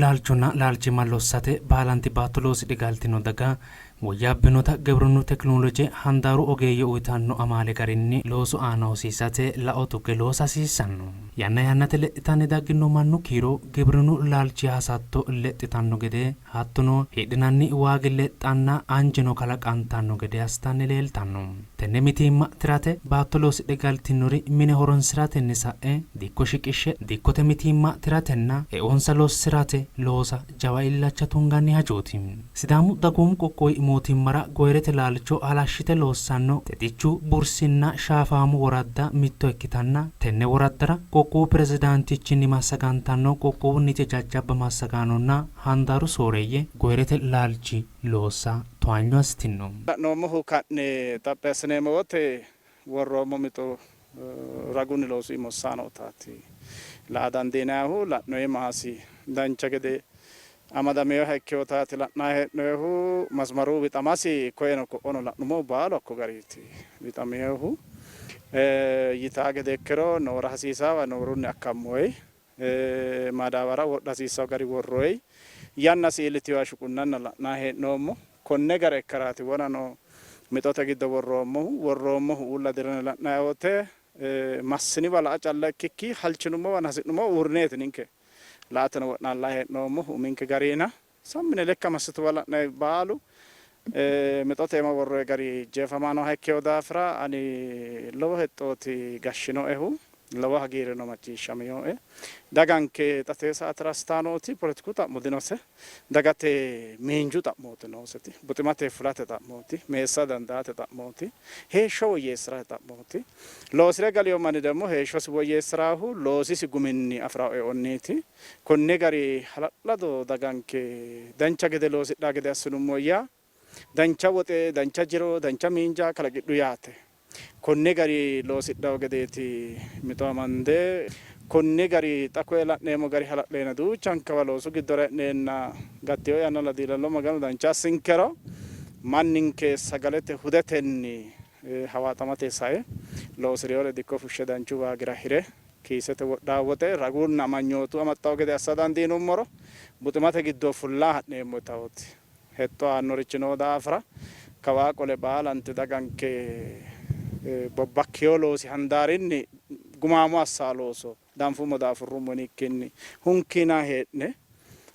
laalchonna laalchimma lossate baalanti baatto loosidhe galtino daga woyyaabbinota gibrinnu tekinoloje handaaru ogeeyye uytanno amaale garinni loosu aana hosiisate lao tugge loosa hasiissanno. Yanna yannate lexxitanni dagginno mannu kiiro gibrinnu laalchi hasatto lexxitanno gede hattono hidhinanni waagi lexxanna anjeno kalaqantanno gede assitanni leeltanno. Tenne mitiimma tirate baatto loosidhe galtinnori mine horonsi'ratenni sa'e dikko shiqishshe dikkote mitiimma tiratenna eonsa lossi'rate loosa jawa illacha tunganni hajooti. Sidaamu Dagoomu Qoqqowi Mootimmara goyirete laalcho halashshite loossanno Xexichu, Bursinna Shaafaamu woradda mitto ikkitanna, tenne woraddara qoqqowu pirezidaantichinni massagantanno qoqqowunniti jajjabba massagaanonna handaaru sooreeyye goyirete laalchi loossa towaanyo assitinno. La'noommohu ka'ne xaphi assineemmo wote worroommo mixo ragunni loosu iima nootaati la''a dandiinannihu. La'noommohasi dancha gede amadaminoha ikkinotaati la'nanni hee'noonnihu. Masmaru wixamasi koyeno ko'ono la'nummohu baalu hakko gariiti wixaminohu. Yitaa gede ikkiro noora hasiisaawa noorunni akkammoyi, madaabara wodha hasiissawo gari worroyi, yannasi iillitinoha shuqunnanna la'nanni hee'noommo. Konne gara ikkaraati wonano mixote giddo worroommohu. Worroommohu uulla dirrine la'nanni wote massiniwa la''a calla ikkikki halchinummowanna hasi'nummowa uurrineeti ninke la''ateno wo'naallanni hee'noommohu uminke garina. Sammine lekka massituwa la'nanni baalu mixote iima worroyi gari jeefama nooha ikkino daafira ani lowo hexxooti gashshinoehu. Lowo hagiirrino macciishshaminoe. Daganke xa tee saatera assitanni nooti poletiku xa'mo dinose. Dagate miinju xa'mooti nooseti. Buximate fulate xa'mooti. Meessa dandaate xa'mooti. Heeshsho woyyeessi'rate xa'mooti. Loosi're galino manni ደግሞ heeshshosi woyyeessi'rannohu loosisi guminni afi'ranno eonniiti. Konni gari hala'lado daganke dancha gede loosidhanno gede assinummo yaa dancha woxe, dancha jiro, dancha miinja kalaqidhu yaate. Konni gari loosidhanno gedeeti mixo amande konni gari xa koye la'neemmo gari hala'leena duuchankawa loosu giddora e'neenna gattino yannara diilallo Maganu dancha assinkero manninke sagalete hudetenni hawaaxamate sae loosi'rinore dikko fushshe danchu waagira hire kiisete wodhanno woxe ragunna amanyootu amaxxanno gede assa dandiinummoro buximate giddo fulla ha'neemmo yitawoti hexxo aannorichi noo daafira kawaa qole baalanti daganke bobbakkeyo loosi handaarinni gumaamo assa looso danfummo daafurrummo yinikkinni hunkiinanni hee'ne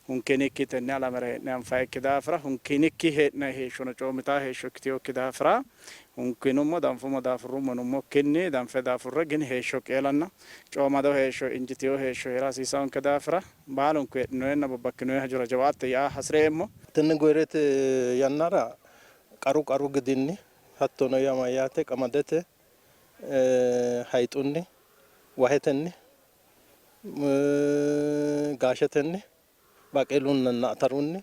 hunkiinikki tenne alamera hee'ne anfayikki daafira hunkiinikki hee'nanni heeshshono coommitaa heeshsho ikkitinokki daafira hunkiinummo danfummo daafurrummo yinummokkinni danfe daafurre gini heeshsho qeelanna coomado heeshsho injitino heeshsho hee'ra hasiissannonke daafira baalunku heedhinoyenna bobbakkinoye hajora jawaatte yaa hasi'reemmo. Tenne goyirete yannara qaru qaru gidinni hattono yaa mayyaate qamadete, hayixunni, wahetenni, gaashetenni, baaqeelunninna atarunni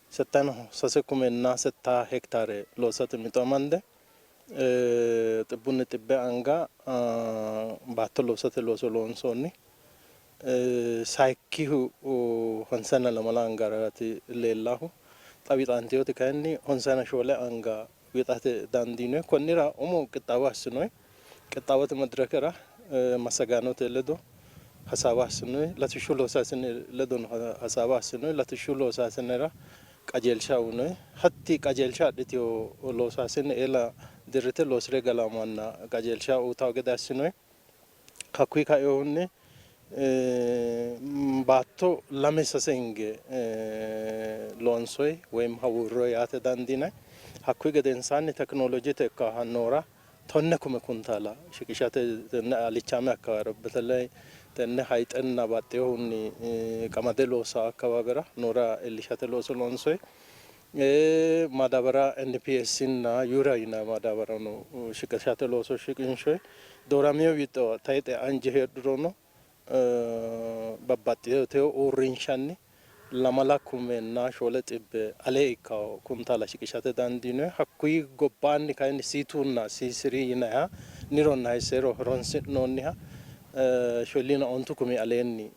settano sase kumenna settaa hektaare loosate mixo amande xibbunni xibbe anga baatto loosate looso loonsoonni. Sayikkihu honsanna lamala angaraati leellahu. Xa wixantinoti kayinni honsanna shoole anga wixate dandiinoyi. Konnira umo qixxaawo assinoyi. Qixxaawote madirakera massagaanote ledo hasaawa assinoyi. Latishshu loosaasine ledono hasaawa assinoyi. Latishshu loosaasinera qajeelsha uyinoyi. Hatti qajeelsha adhitino loosaasine eela dirrite loosire galawo manna qajeelsha uyitawo gede assinoyi. Hakkuyi kainohunni baatto lame sase hinge loonsoyi woyim hawuurroyi yaate dandiinanni. Hakkuyi gedensaanni tekinolojete ikkaha noora tonne kume kuntaala shiqishate tenne alichaame akkawaawera beteley tenne hayixenna baxxinohunni qamade loossa akkawaawera noora iillishate looso loonsoyi. Maadaabara NPS nna Yuuriya yinanni maadaabarano shiqishate looso shiqinshoyi. Dooramino wixo tayixe anje heedhurono babbaxxitino uurrinshanni lamala kumenna shoole xibbe ale ikkanno kuntaala shiqishate dandiinoyi. Hakkuyi gobbaanni kayinni C2 nna C3 yinanniha nironna hayiseero horonsi'noonniha Shooliina ontu kumi aleenni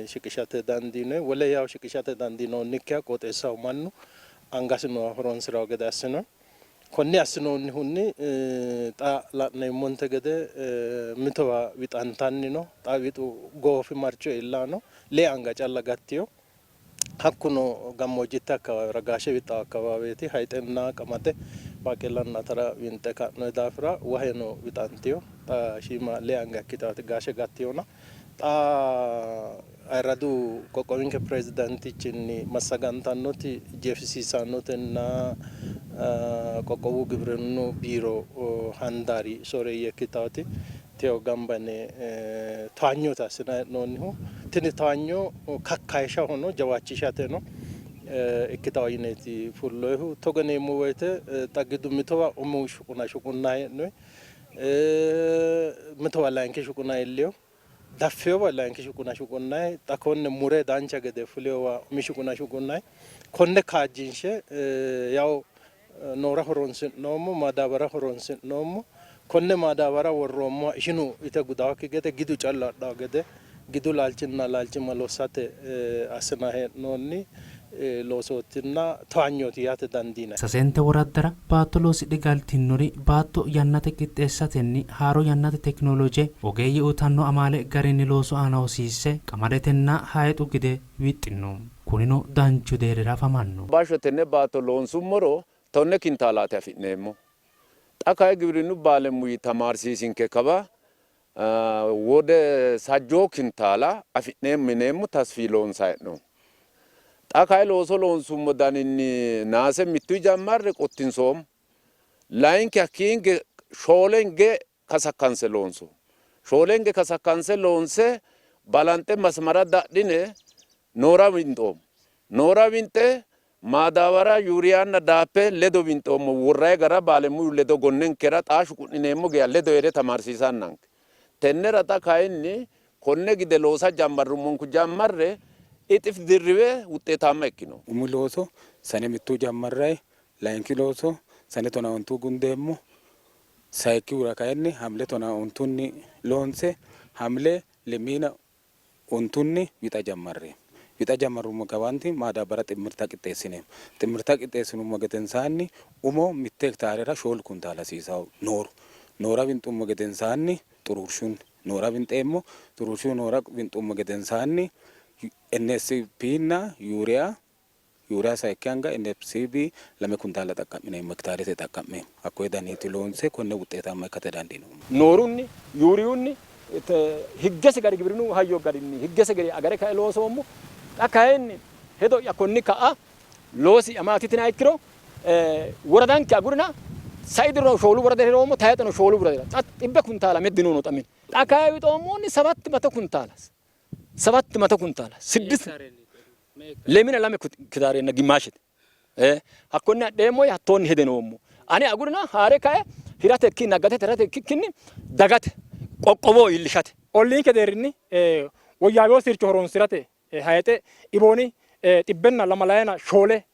shiqishate dandiinoyi. Wole yawo shiqishate dandiinoonnikkiha qooxeessaho mannu angasi nooha horonsi'ranno gede assinoyi. Konni assinoonnihunni xa la'neemmonte gede mitowa wixantanni no. Xa wixu goofimarcho iillanni no. Lee anga calla gattino. Hakkuno gammoojjitte akkawaawera gaashe wixxawo akkawaaweeti. Hayixenna qamade, baaqeelanna atara winxe ka'noyi daafira waheno wixantino. Xa shiima lee anga ikkitaati gaashe gattinona. Xa ayirradu qoqqowinke pirezidaantichinni massagantannoti jeefisiisaanotenna qoqqowu gibrinnu biiro handaari sooreeyye ikkitaati teyo gamba yine towaanyote assinanni hee'noonnihu. Tini towaanyo kakkayishahono jawaachishateno ikkitawo yineeti fulloyihu. Togo yineemmo woyte xa gidu mitowa umu shuquna shuqunnayi hee'noyi, mitowa layinki shuquna iillino. Daffinowa layinki shuquna shuqunnayi, xa konne mure dancha gede fulinowa umi shuquna shuqunnayi. Konne kaajjinshe yawo noora horonsi'noommo, maadaabara horonsi'noommo. Konne maadaabara worroommoha ishinu ite gudawokki gede, gidu callu adhawo gede, gidu laalchinna laalchimma lossate assinanni hee'noonni loosootinna towaanyooti yaate dandiinanni. Sasente woraddara baatto loosidhe galtinori baatto yannate qixxeessatenni haaro yannate tekinoloje ogeeyye uytanno amaale garinni loosu aana hosiisse qamadetenna hayixu gide wixxino. Kunino danchu deerrira afamanno. Bashsho tenne baatto loonsummoro tonne kintaalaati afi'neemmo. Xa kayi giwirinnu baalemuyi tamaarsiisinke kawa wode sajjoo kintaala afi'neemmo yineemmo tasfi loonsanni hee'noommo. Xa kayi looso loonsummo daninni naase mittuyi jammarre qottinsoommo. Layinki hakkiinge shoolenge kasakkanse loonsoommo. Shoolenge kasakkanse loonse balanxe masmara dadhine noora winxoommo. Noora winxe maadaabara yuuriyanna daappe ledo winxoommo. Worrayi gara baalemuyu ledo gonnenkera xaa shuqu'nineemmo geya ledo hee're tamaarsiisannanke. Tennera xa kayinni konne gide loosa jammarrummonku jammarre ixif dirriwe wuxxeetaamma ikkino. Umi looso sane mittu jammarrayi, layinki looso sane tonaa ontu gundeemmo, sayikkihura kayinni hamle tonaa ontunni loonse hamle lemiina ontunni wixa jammarreemmo. Wixa jammarrummo kawaanti maadaabbara ximmirta qixxeessineemmo. Ximmirta qixxeessinummo gedensaanni umo mitte hektaarera shoolu kuntaala hasiisanno nooru. Noora winxummo gedensaanni xuruurshunni noora winxeemmo. Xuruurshunni noora winxummo gedensaanni NSP nna Yuuriya, Yuuriya sayikki anga NFCB lame kuntaala xaqqa'mineemmo, hektaarete xaqqa'meemmo. Hakkoye daniiti loonse konne wuxxeetaamma ikkate dandiinoommo. Noorunni, Yuuriyunni, higgese gari gibrinnu hayyo garinni higgese gede agare kae loosoommo. Xa kayinni hedo'ya konni ka'a loosi'ya maati yitiniha ikkiro woradanke agurina sai dirino shoolu woradira hiroommo, tayixeno shoolu woradira xa xibbe kuntaala meddi noono xa mine. Xa kayi wixoommohunni sabatti mato kuntaala sabatti mato kuntaala siddist lemina lame kitaarenna gimmaashete. Hakkonne adheemmo yee hattoonni hede noommo. Ane agurina haa're kae hirate ikki naggatete hirate ikkikkinni dagate qoqqowoho iillishate. Olliinke deerrinni woyyaawino sircho horoonsi'rate hayixe Ibooni xibbenna lamalayina shoole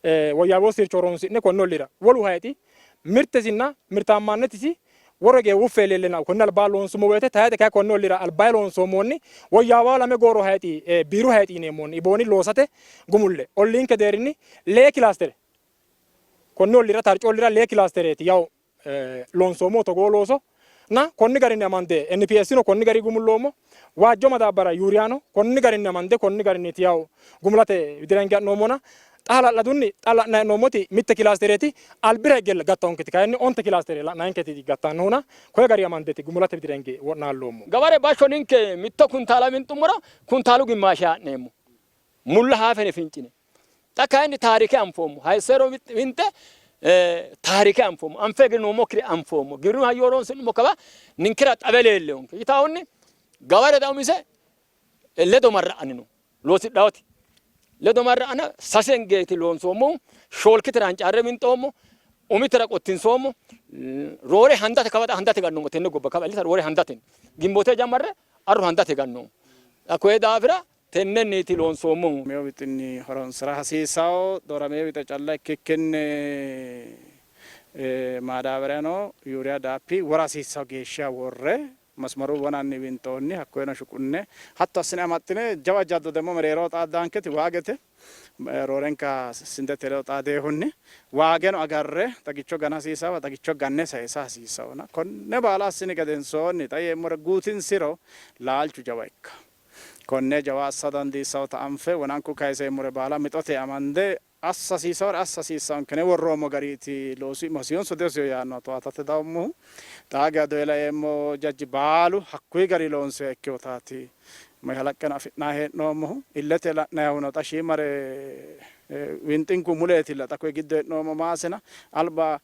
woyyaawino sircho horoonsi'ne konni olliira wolu hayixi mirtesinna mirtaammaannetisi woro hige wuffe leellena konni albaa loonsummo woyte tayixe kayi konni ollira albaye loonsoommoonni woyyaawa lame gooro hayixi biiru hayixi yineemmoonni Ibooni loosate gumulle olliinke deerrinni lee kilaastere konni ollira Tarcu ollira lee kilaastereeti yawo loonsoommohu togoo looso na konni garinni amande NPS no konni garinni gumulloommo waajjo madaabbara yuuriyano konni garinni amande konni garinniiti yawo gumulate widira hinge ha'noommona xa hala'ladunni xa la'nanni hee'noommoti mitte kilaastereeti albira higge gattanonketi kayinni onte kilaastere la'nanninketi gattannohuna koye gari amandeeti gumulate widira hinge wo'naalloommo. Gaware bashsho ninke mitto kuntaala winxummoro kuntaalu gimmaashe haa'neemmo. Mulla haafene fincine. Xa kayinni taarike anfoommo. Hayissero winxe taarike anfoommo. Anfe egeninoommokkire anfoommo. Giwirinnu hayyo horonsi'nummo kawa ninkera xawe leelleyonke. Yitaahunni gaware xa umise ledo marra'anni no. Loosidhawoti ledo marra'ana sase hingeeti loonsoommohu. Shoolki tira hancaarre winxoommo. Umi tira qottinsoommo. Roore handate kawa xa handate gannoommo. Tenne gobba kawa illita roore handate. Gimboote jammarre arru handate gannoommo. Koye daafira Tennenniiti loonsoommohu. Dooramino wixinni horonsi'ra hasiissanno. Dooramino wixa calla ikkikkinni maadaabariyano Yuuriya Daapi wora hasiissanno geeshsha worre masmaru wonanni winxoonni hakkoyeno shuqunne hatto assine amaxxine jawa jaddo demmo mereeroho xaaddaanketi waagete roorenka sindete ledo xaadeehunni waageno agarre xagicho gana hasiissawa xagicho ganne sayisa hasiissawona konne baala assini gedensoonni xa yeemmore guutinsiro laalchu jawa ikkanno. Konne jawa assa dandiissawota anfe wonanku kayiseemmore baala mixote amande assa hasiisawore assa hasiissaanke yine worroommo gariiti loosu iima hosiyonso dihosiyo yaannoha towaatate dawommohu. Xaa geya doye laeemmo jajji baalu hakkuyi gari loonsoyiha ikkinotaati mashalaqqeno afi'nanni hee'noommohu. Illete la'nayihuno xa shiimare winxinku muleetilla xa koye giddo hee'noommo maasena alba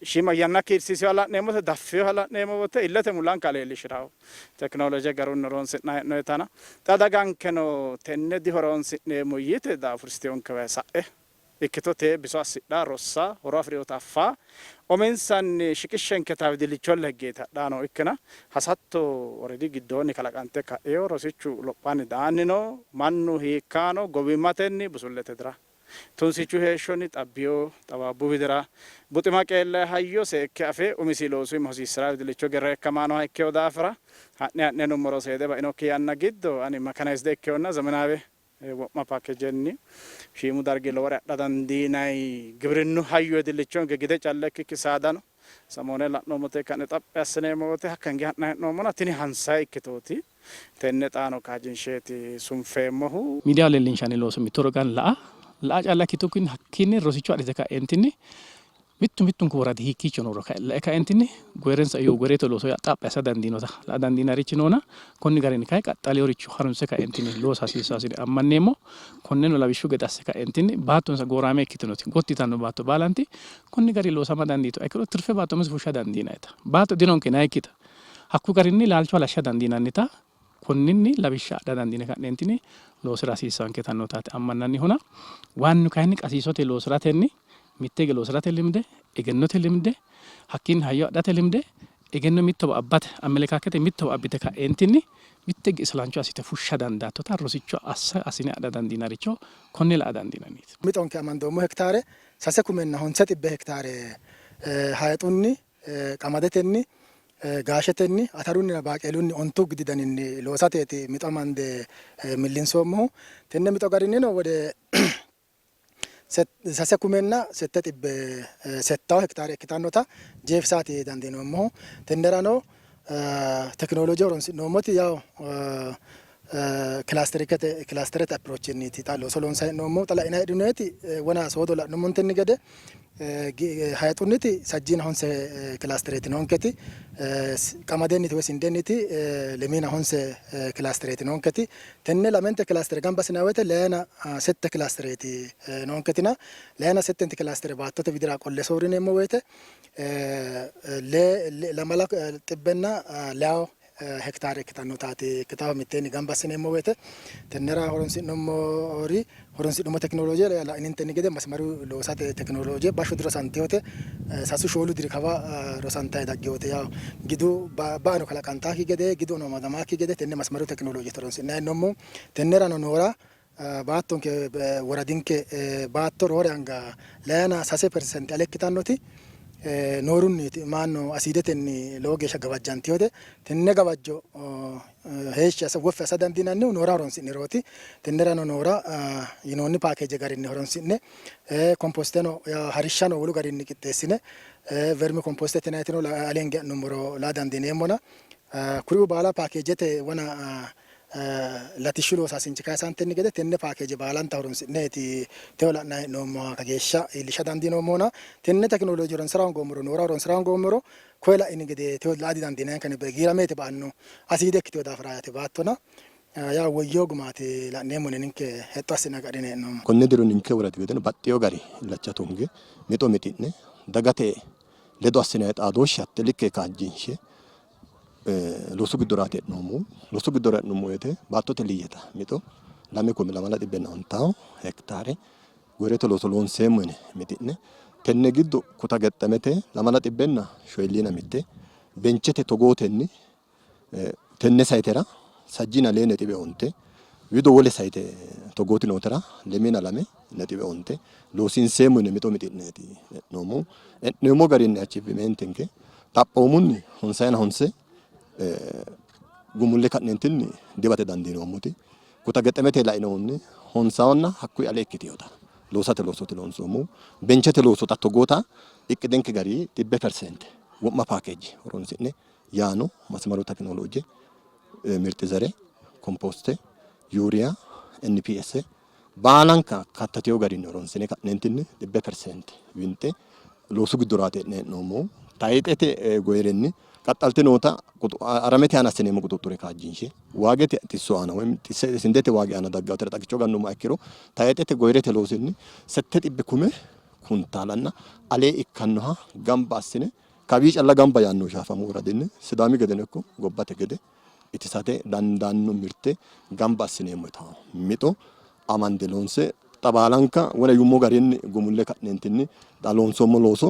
shiima yanna kiirsiisiyoha la'neemmo wote, daffinoha la'neemmo wote illete mullanka leellishi'ranno. Tekinooloje garunni horoonsi'nanni hee'noonnitana xa dagankeno tenne dihoroonsi'neemmo yite daafursitinonkeway sa'e ikkitote biso assidha, rossa, horo afi'rinota affa, uminsanni shiqishshenketa wedillicholla higgeeti hadhanni noohu. Ikkina hasatto already giddoonni kalaqante ka'ino, rosichu lophanni daanni no, mannu hiikkano gowwimmatenni busullete dira. Tunsichu heeshshonni xabbino xawaabbu widira buxima qeelle hayyo seekke afe umisi loosu iima hosiisi'ra wedillicho gerreekkamaanoha ikkino daafira ha'ne ha'ne nummoro seede ba'inokki yanna giddo ani mekanayizide ikkinonna zemenaawe wo'ma paakejenni shiimu dargi lowore adha dandiinanni gibrinnu hayyo wedillichonke gide calla ikkikki saadano samoone la'noommote ka'ne xaphi assineemmo wote hakka hinge ha'nanni hee'noommona tini hansayi ikkitooti. Tenne xaano kaajjinsheeti sunfeemmohu. Miidiyaho leellinshanni looso mitto rogan la'a, la'a calla ikkitukkinni hakkiinni rosicho adhite ka'eentinni mittu mittunku woradi hiikkiicho nooro lae kaeentinni goyrensa iyo goyrete looso xaphi assa dandiinota la'a dandiinarichi noona konni garinni kayi qaxxaleworicho harunse kaeentinni loosa hasiissanno yine ammanneemmo. Konneno lawishshu gede asse kaeentinni baattonsa gooraame ikkitinoti gotti yitanno baatto baalanti konni garinni loosama dandiituha ikkiro tirfe baatto umise fushsha dandiinannita baatto dinonke yinannikkita Hakku garinni laalcho halashsha dandiinannita konninni lawishsha adha dandiine ka'neentinni loosi'ra hasiissanke yitannotaati ammannannihuna. Waannu kayinni qasiisote loosi'ratenni mitte hige loosi'rate limde, egennote limde, hakkiinni hayyo adhate limde, egenno mittowa abbate amelekaakete mittowa abbite ka'eentinni mitte higge islancho assite fushsha dandaattota rosicho assa assine adha dandiinaricho konne la'a dandiinannite. Mixonke amandoommo hektaare sase kumenna honse xibbe hektaare hayxunni Qamadetenni, gaashetenni, atarunninna baaqeelunni ontu gidi daninni loosateeti mixo amande millinsoommohu. Tenne mixo garinnino wode sase kumenna sette xibbe settawo hektaare ikkitannota jeefisaati dandiinoommohu. Tennerano tekinoloje horonsi'noommoti yawu kilaasterikete kilaasterete appiroochenniiti xa looso loonsanni hee'noommohu. Xa la'inanni heedhinoonniti wona soodo la'nummontenni gede hayixunniti sajjiina honse kilaastereeti noonketi, qamadenniti woy sindenniti lemiina honse kilaastereeti noonketi. Tenne lamente kilaastere gamba assinanni woyte leyina sette kilaastereeti noonketina leyina settenti kilaastere baattote widira qolle soorrineemmo woyte lamala xibbenna leyawo hektaare ikkitannotaati ikkitaho mitteenni gamba assineemmo woyte tennera horonsi'nummori horonsi'nummo tekinolooje la'ininte gede masimaru loosate tekinolooje bashsho dirosantinote sasu shoolu diri kawa rosantanni dagginote yawo gidu ba'ano kalaqantaakki gede giduno amadamaakki gede tenne masimaru tekinolooje horonsi'nanni hee'noommo tennerano noora baattonke woradinke baatto roore anga leyana sase persente ale ikkitannoti noorunniiti maanno asiidetenni lowo geeshsha gawajjantinote. Tenne gawajjo heeshshi assa woffi assa dandiinannihu noora horonsi'nirooti. Tennerano noora yinoonni paakeeje garinni horonsi'ne komposteno harishshano wolu garinni qixxeessine vermi kompostete yinayitino aleenni e'nummoro laa dandiineemmona kuriuu baala paakeejete wona Latishshu loosaasinchi kayisantenni gede tenne paakeeje baalanta horonsi'neeti techo la'nanni hee'noommoha kageeshsha iillisha dandiinoommohuna tenne tekinolooje horonsira hoongoommoro noora horonsira hoongoommoro koye la'ini gede techo la'a didandiinanni giirameeti ba'anno asiide ikkitino daafira yaate baattona yawo woyyino gumaati la'neemmo yine ninke hexxo assine agadhine hee'noommo. Konne diro ninke woradi gedeno baxxeewo gari illacha tunge mixo mixi'ne dagate ledo assinanni xaadooshshe hatte likke kaajjinshe loosu giddoraati e'noommohu. Loosu giddora e'nummo woyte baattote liyyeta mixo 2029 hektaare goyirete looso loonseemmo yine mixi'ne tenne giddo kuta gexxemete 2041 benchete togootenni tenne sayitera sajjiina lee nexibe onte wido wole sayite togooti nootera lemiina lame nexibe onte loosiinseemmo yine mixo mixi'neeti e'noommohu. E'neemmo garinni achiivimentenke xaphoomunni honsayina honse gumulle ka'neentinni diwate dandiinoommoti kuta gexemete lainohunni honsawonna hakkuyi ale ikkitinota loosate loosooti loonsoommohu. Benchete looso xa togoota iqqidenke gari 100% wo'ma paakeeje horonsi'ne yaano masimaru tekinolooje, mirxi zere, komposte, Yuuriya, NPS baalanka kattatewo garinni horonsine ka'neentinni 100% winxe loosu giddoraati e'ne hee'noommohu. Tayixete goyirenni qaxxalte noota aramete aana assineemmo quxuxxure kaajjinshe waagete xisso aana woy sindete waagi aana daggawotera xagicho gannummoha ikkiro tayixete goyirete loosinni sette xibbe kume kuntaalanna alee ikkannoha gamba assine kawii calla gamba yaannohu Shaafamu woradinni Sidaami gedeno ikko gobbate gede itisate dandaanno mirte gamba assineemmo yitanno mixo amande loonse xa baalanka wona yuummo garinni gumulle ka'neentinni xa loonsoommo looso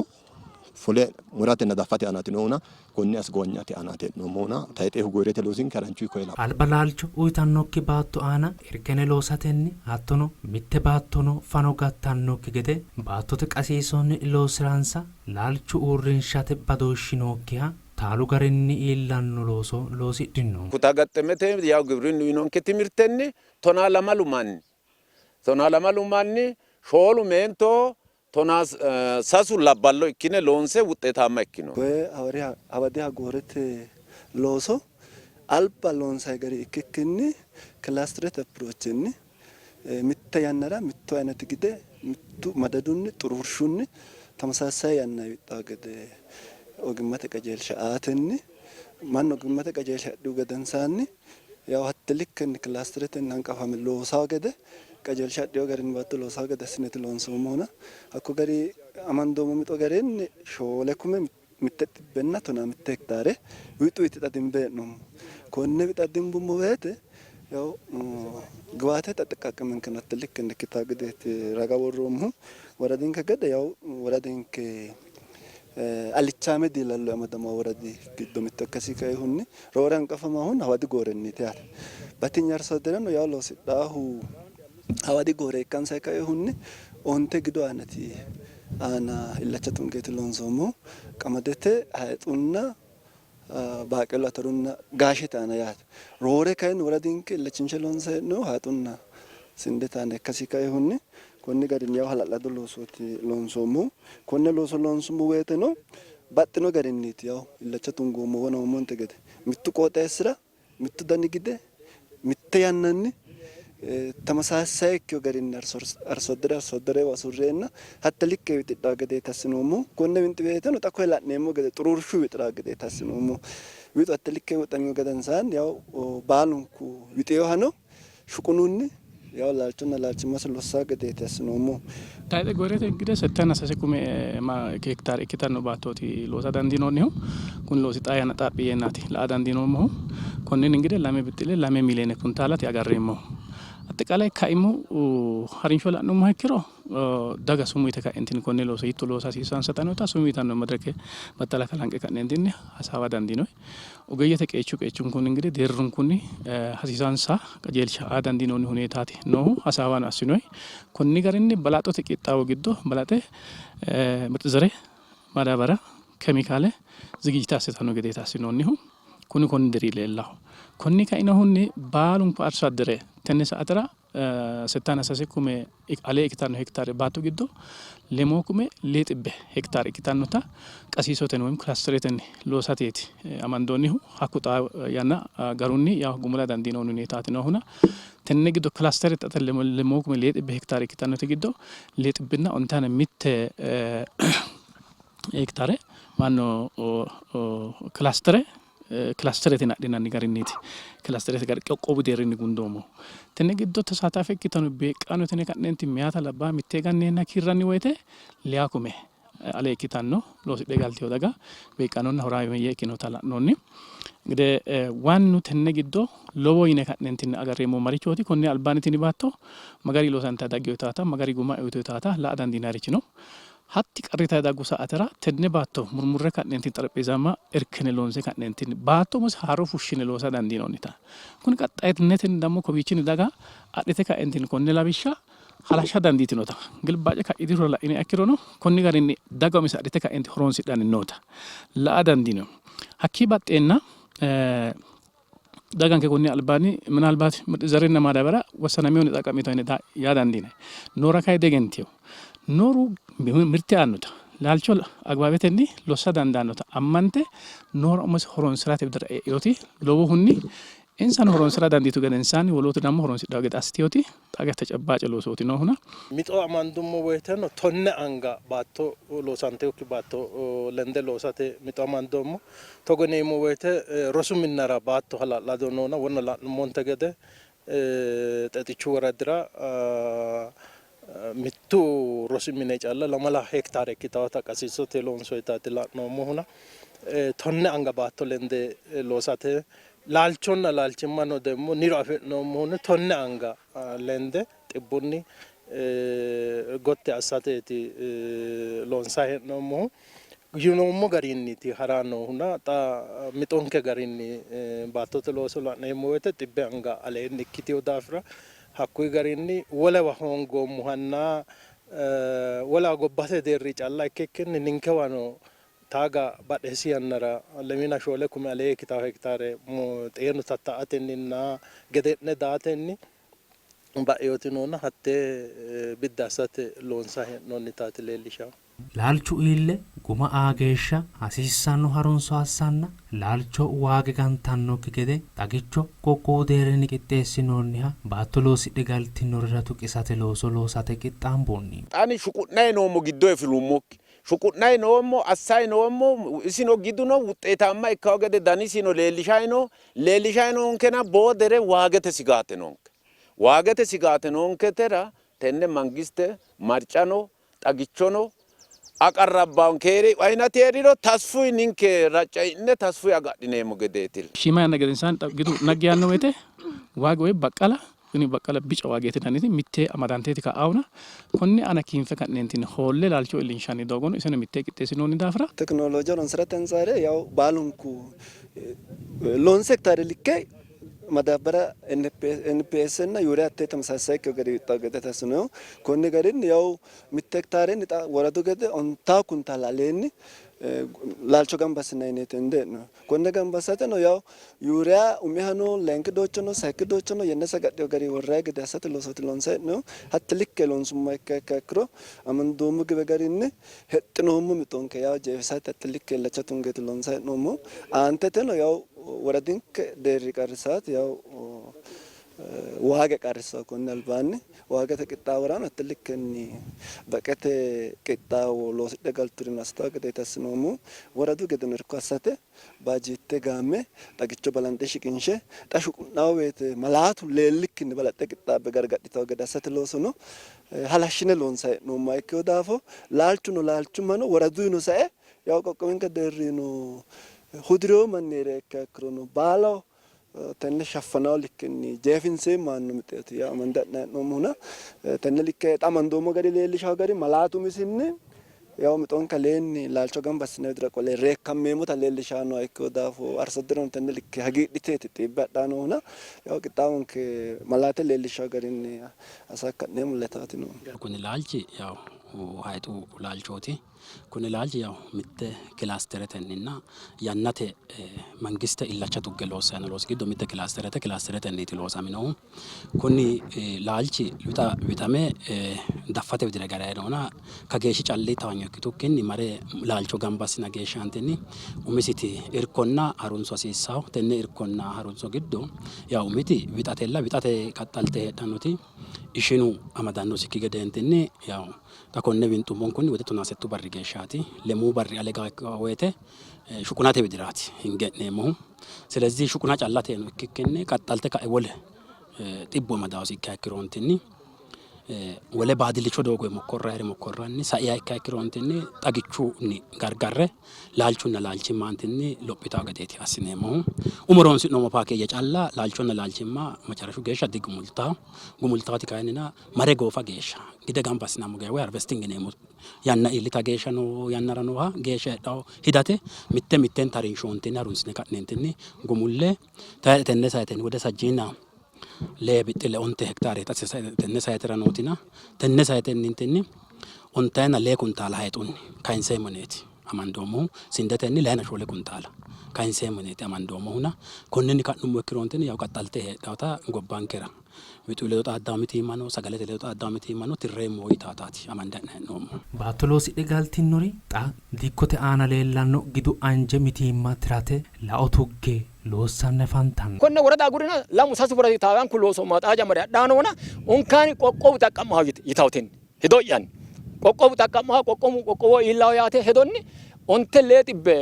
fule muratenna daffate aanaati noohuna konne asgowanyate aanaati hee'noommohuna tayixeehu goyirete loosinke haranchu koye lawanno. Alba laalcho uytannokki baatto aana irkene loosatenni hattono mitte baattono fano gattannokki gede baattote qasiisonni loosi'ransa laalchu uurrinshate badooshshi nookkiha taalu garinni iillanno looso loosidhino. Kuta gaxxemete yaw gibrinnu uyinonke timirtenni tonaa lamalu manni, tonaa lamalu manni shoolu meento tonaa sasu labballo ikkine loonse wuxxeetaamma ikkino. Koye hawadi hagoorete looso alba loonsanni gari ikkikkinni kilaasterete approachinni mitte yannara mittu aynati gide mittu madadunni xuruurshunni tamasaasay yanna wixxawo gede ogimmate qajeelsha aatenni mannu ogimmate qajeelsha adhihu gedensaanni yawo hatte likkenni kilaasteretenni hanqafame loosawo gede qajeelsha adhino garinni baatto loosawo gede assineeti loonsoommohuna hakko gari amandoommo mixo garinni shoole kume mitte xibbenna tonaa mitte hektaare wixu wixi xa dimbe hee'noommo. Konne wixa dimbummo woyte yaw giwaatete axxiqqaqqamenkeno hatte likkenni ikkitanno gedeeti raga worroommohu. Woradinke gede yaw woradinke alichaame diilallo amadamawo woradi giddo mitto ikkasi kainohunni roore hanqafamahunna hawadi goorenniiti yaate. Batinye arsoaddereno yaw loosidhaahu hawadi goore ikkansanni kainohunni onte gidu aanati aana illacha tungeeti loonsoommohu. Qamadete, hayixunna baaqeelu atarunna gaashete aana yaate. Roore kayinni woradinke illachinshe loonsanni hee'noonnihu hayixunna sindete aana ikkasi kainohunni konni garinni yawo hala'lado loosooti loonsoommohu. Konne looso loonsummo woyteno baxxino garinniiti yawo illacha tungoommohu wona gede mittu qooxeessira mittu dani gide mitte yannanni tamasaasay ikkino garinni arsoaddere arsoadderewa usurreenna hatte likke wixidhanno gedeeti assinoommohu. Konne winxi woyteno xa koye la'neemmo gede xuruurshu wixirawo gedeeti assinoommohu. Wixu hatte likke wixamihu gedensaanni yaw baalunku wixinohano shuqununni yaw laalchonna laalchimmasi lossanno gedeeti assinoommohu. Tayxe goyirete gide settanna sase kume hektaare ikkitanno baattooti loosa dandiinoonnihu. Kuni loosi xaa yanna xaphi yeennaati la''a dandiinoommohu. Konninni gide lame bixxille lame miliyoone kuntaalati agarreemmohu. Axxiqalay kaimu harinsho la'nummoha ikkiro daga sumuu yite ka'entinni konne looso hiitto loosa hasiissansa xanota sumuu yitanno madirake battala kalanqe ka'neentinni hasaawa dandiinoonni. Ogeeyyete qeechu qeechunkunni ingidihi deerrunkunni hasiisansa qajeelsha aa dandiinoonni huneetaati noohu hasaawano assinoonni. Konni garinni balaxote qixxaawo giddo balaxe mirxi zere, madaabara, kemikaale zigijite assitanno gedeeti assinoonnihu. Kuni konni diri leellahu. Konni kainohunni baalunku arso addere tenne sa''atera Settaana sase kume ale ikkitanno hektaare baatto giddo lemoo kume lee xibbe hektaare ikkitannota qasiisotenni woy kilaasteretenni loosateeti amandoonnihu. Hakku xaa yanna garunni yawo gumula dandiinoonni huneetaati noohuna tenne giddo kilaastere xa lemoo kume lee xibbe hektaare ikkitannote giddo lee xibbinna ontaana mitte hektaare mannu kilaastere Kilasterete yine adhinanni garinniiti. Kilasterete gari qoqqowu deerrinni gundoommohu. Tenne giddo tasaataafe ikkitanno beeqqaano tine ka'neenti meyaata labbaa mittee ganneenna kiirranni woyte leya kume ale ikkitanno loosidhe galtino daga beeqqaanonna horaameeyye ikkinota la'noonni. Gede waannu tenne giddo lowo yine ka'neentinni agarreemmo marichooti. Konni albaanni tini baatto magari loosanta daggino yitaata magari guma uyito yitaata la'a dandiinannirichi no. Hatti qarritayi daggu saatera tenne baatto murmurre ka'neentinni xarapheezaamma irkine loonse ka'neentinni baatto umose haaro fushshine loosa dandiinoonnita. Kuni qaxxayinnetenni dammo kowiichinni daga adhite ka'eentinni konne lawishsha halashsha dandiitinota gilbaace ka'i dirora la'iniha ikkirono konni garinni daga umise adhite ka'eenti horoonsidhanni noota la'a dandiinoonni. Hakkii baxxeenna daganke konni albaanni minaalbaati zarenna maadabara wossanamihunni xaqqa'mito yine yaa dandiinanni. Noora kayi diegentino. Nooru mirte aannota, laalcho agbaabetenni lossa dandaannota ammante noora umose horonsi'rate widira e'inoti lowohunni Insano horonsira dandiitu gedensaanni wolootu dammo horonsidhanno gede assitinoti xagge tecebbace loosooti noohuna. Mixo amandummo woyteno tonne anga baatto loosantinokki baatto lende loosate mixo amandoommo. Togo yineemmo woyte rosu minnara baatto hala'lado noona wona la'nummonte gede Xexichu woradira mittu rosi mine calla lamala hektaare ikkitawota qasiisote loonsoyitaati la'noommohuna tonne anga baatto lende loosate laalchonna laalchimmano demmo niro afi'noommohunni tonne anga lende xibbunni gotti assateeti loonsanni hee'noommohu. Yinoommo garinniiti ha'ranni noohuna xa mixonke garinni baattote looso la'neemmo woyte xibbe anga aleenni ikkitino daafira hakkuyi garinni wolewa hoongoommohanna wolewa gobbate deerri calla ikkikkinni ninkewano taaga badheessi yannara lemiina shoole kume alee ikkitanno hekitaare xeenu tatta''atenninna gede'ne daatenni ba'inoti noona hattee biddi assate loonsanni hee'noonnitaati leellishannohu. Laalchu iille guma aa geeshsha hasiissanno harunso assanna laalcho waage gantannokki gede xagicho qoqqowu deerrinni qixxeessinoonniha baatto loosidhe galtinorira tuqisate looso loosate qixxaamboonni. Xaani shuqu'nayi noommo giddoye fulummokki shuqu'nayi noommo assayi noommo isino giduno wuxxeetaamma ikkawo gede danisino leellishayi no leellishayi noonkena boodere waagete sigaate noonke waagete sigaate noonketera tenne mangiste marcano xagichono aqarrabbaankeeri aynati hee'riro tasfuy ninke raccai'ne tasfuy agadhineemmo gedeeti. Shiima yanna gedensaanni gidu naggi yaanno woyte waagi woy baqqala kuni baqqala bica waageeti yinanniti mitte amadanteeti ka'aahuna konne aana kiinfe ka'neentinni hoolle laalcho iillinshanni doogono iseno mittee qixxeessinoonni daafira. Tekinoolooje horonsirate antsare yaw baalunku loonse hektaare likke Madaabbara NPS nna Yuuriya hattee ተመሳሳይ ikkino gari wixxawo gede assinoonni. Konni garinni yawu mitte hekitaarenni xa woradu gede ontawo kuntaala aleenni laalcho gamba assinanni yineeti hende hee'noonnihu. Konne gamba assateno yawu Yuuriya umihano layinki doyichono sayikki doyichono yannasi agadhino garinni worranni gede assate loosooti loonsanni hee'noonnihu. Hatte likke loonsummoha ikkiha ikkiro amandoommo giwe garinni hexxinoommo mixonke yawo jeefisate hatte likke illacha tungeeti loonsanni hee'noommohu. Aanteteno yawo woradinke deerri qarrisaati yawo waage qarrissanno konni albaanni waagete qixxaaworano hatte likkenni baqete qixxaawo loosidhe galturino assitanno gedeeti assinoommohu. Woradu gedeno irko assate baajeette gaamme xagicho balanxe shiqinshe xa shuqu'nanni woyte malaatu leellikkinni balaxxe qixxaabbe gargadhitanno gede assate loosono halashshine loonsanni hee'noommoha ikkino daafo laalchuno laalchimmano woraduyino sae yawo qoqqowinke deerrino hudirino manni hee'riha ikkiha ikkirono baalaho tenne shaffanno likkenni jeefinseemmo yaanno mixooti yawo amande adhinanni hee'noommohuna tenne likke xa amandoommo gari leellishawo gari malaatu umisinni yawo mixonke aleenni laalcho gamba assine widira qole reekkammeemmota leellishannoha ikkino daafo arsaderano tenne likke hagiidhiteeti xiibbe adhanni noohuna yawo qixxaawonke malaate leellishawo garinni hasakka'neemmo letaati noohu. Kuni laalchi yawo hayixu laalchooti. Kuni laalchi yawo mitte kilaasteretenninna yannate mangiste illacha tugge loossanni noo loosi giddo mitte kilaasterete. Kilaasteretenniiti loosaminohu. Kuni laalchi wixa wixame daffate widira garayi noona kageeshshi calli towaanyo ikkitukkinni mare laalcho gamba assina geeshshaantinni umisiti irkonna harunso hasiissanno. Tenne irkonna harunso giddo yawo umiti wixatella. Wixate qaxxalte heedhannoti ishinu amadannosikki gedeentinni yawo xa konne winxummonkunni wode tonaa settu barri geeshshaati. Lemuu barri ale woyte shuqunate widiraati hinge e'neemmohu. Silezih shuquna callateno ikkikkinni qaxxalte ka'e wole dhibbu amadaaosi ikkiha ikkiroontinni wole baadillicho doogo mokkorrayire mokkorranni saiha ikkiha ikkiroontinni xagichunni gargarre laalchunna laalchimmaantinni lophitawo gedeeti assineemmohu. Umo horonsi'noommo paakeeje calla laalchonna laalchimma macarashu geeshsha digumultawo. Gumultawoti kayinnina mare goofa geeshsha gide gamba assinammo geeshsha woy harvesting yineemmo yanna iillita geeshsha noo yannara nooha geeshsha heedhawo hidate mitte mittenta harinshoontinni harunsine ka'neentinni gumulle tayxe tenne saytenni wode sajjiina lee bixxile onte hektaare tenne saytera nootina tenne saytennintinni ontayina lee kuntaala hayxunni kayinseemmo yineeti amandoommohu sindetenni layina shoole kuntaala kayinseemmo yineeti amandoommohuna konninni ka'nummo ikkiroontinni yaw qaxxalte heedhawota gobbankera Wixu ledo xaaddanno mitiimma no, sagalete ledo xaaddanno mitiimma no, tirreemmo yitaataati amande ha'nanni hee'noommohu. Baatto loosidhe galtinnori xa dikkote aana leellanno gidu anje mitiimma tirate lao tugge loossanni afantanno. Konne worada agurina lamu sasu woradi taawanku looso maxaa jammare adhaanona unkaani qoqqowu xaqqa'maho yitawo tenne hedo'yanni qoqqowu xaqqa'maho qoqqowu qoqqowo iillaho yaate hedonni onte lee xibbe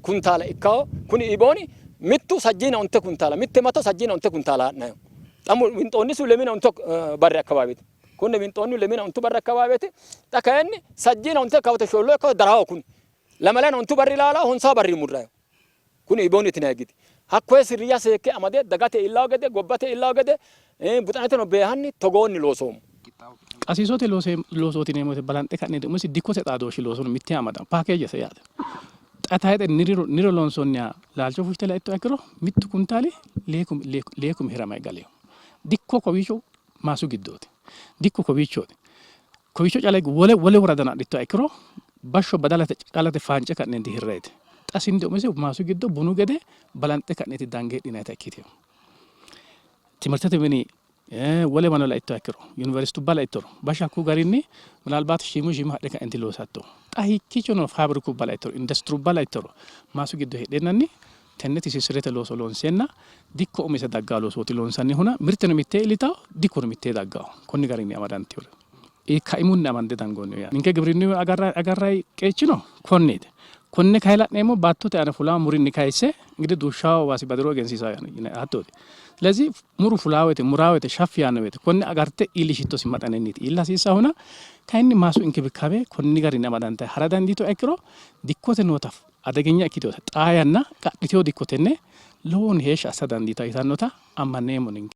kuntaala ikkawo kuni ibooni mittu sajjiina onte kuntaala mitte mato sajjiina onte kuntaala ha'nayo xa winxoonnisihu lemina ontu barri akkawaaweti kunne winxoonnihu lemina ontu barri akkawaaweti xa kayinni sajjiina onte akkawate shoollo akkawate daraho kuni lamalana ontu barri laalaho honsawo barri murrayo Kuni Ibooni tinay gidi. Hakkoye sirriya seekke amade dagate iillawo gede, gobbate iillawo gede, buxaneteno beehanni togoonni loosoommo. Qasiisote loosooti yineemmo woyte balanxe ka'neeti umisi dikkote xaadooshshi loosono mittee amadanno paakeejese yaate. Xa tayixe niro loonsoonniha laalcho fushshite laittoha ikkiro mittu kuntaali lee kumi hiramayi galino. Dikko kowiicho maasu giddooti. Dikko kowiichooti. Kowiicho calla wole wole woradano adhittoha ikkiro bashsho badalate callate faance ka'neenti hirrayite. Xa sinde umise maasu giddo bunu gede balanxe ka'neeti dange hidhinayita ikkitino. Timirtete mini wolewano laittoha ikkiro yuniversitubba laittoro bashsho hakku garinni minalbaati shiimu shiimu hadhe ka'neenti loosatto. Xa hiikkiicho noo faabirikubba laittoro industirubba laittoro maasu giddo heedheennanni Tenne tisissirete looso loonseenna dikko umise dagganno loosooti loonsannihuna mirteno mittee iillitanno, dikkono mittee dagganno. Konni garinni amadantinore kaimunni amande dangoonniho yaate. Ninke gibrinnu agarranni qeechino konneeti. Konne kayi la'neemmo baattote aana fulaa murinni kayisse ingidihi duushshawo waasi badiro egensiisanno yinanni hattooti. Silezi muru fulaa woyte muraa woyte shaffi yaanno woyte konne agarte iillishittosi maxanenniiti iilla hasiissahuna kayinni maasu inkibikaabe konni garinni amadantayi hara dandiituha ikkiro dikkote noota Adegenya ikkitinota xaa yanna qadhitino dikko tenne lowohunni heeshshi assa dandiitanno yitannota ammanneemmo ninke.